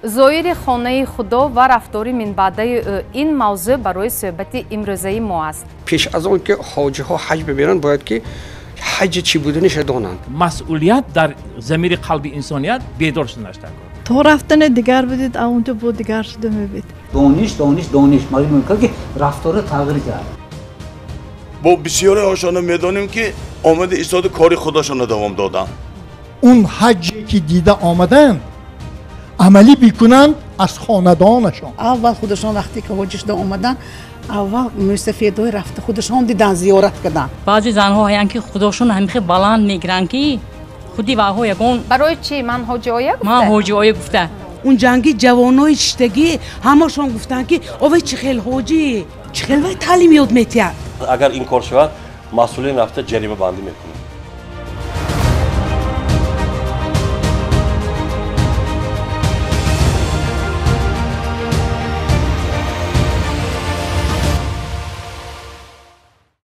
Зоири хонаи Худо ва рафтори минбаъдаи ӯ ин мавзӯъ барои суҳбати имрӯзаи мо аст. Пеш аз он ки ҳоҷиҳо ҳаҷ бибиранд, бояд ки ҳаҷ чӣ буданиша донанд. Масъулият дар замири қалби инсоният бедор шуданаш даркор. То рафтани дигар будид, а унҷо бо дигар шуда мебид. Дониш, дониш, дониш маълум мекард, ки рафтора тағйир кард. Бо бисёриҳошонро медонем, ки омада истода кори худашонро давом доданд. Он ҳаҷе ки дида омаданд, амалӣ бикунанд аз хонадонашон. Аввал худашон вақте ки ҳоҷӣ шуда омаданд, аввал мӯйсафедҳои рафта худашон дидан, зиёрат карданд. Баъзе занҳо ҳаянд, ки худошон ҳамихе баланд мегиранд, ки худи ваҳо ягон. Барои чӣ ман ҳоҷи оя гуфта? Ман ҳоҷи оя гуфта. Он ҷанги ҷавонои шиштагӣ ҳамашон гуфтанд, ки овай чӣ хел ҳоҷӣ, чӣ хел вай таълим ёд метиҳад. Агар ин кор шавад, масъулин рафта ҷаримабандӣ мекунанд.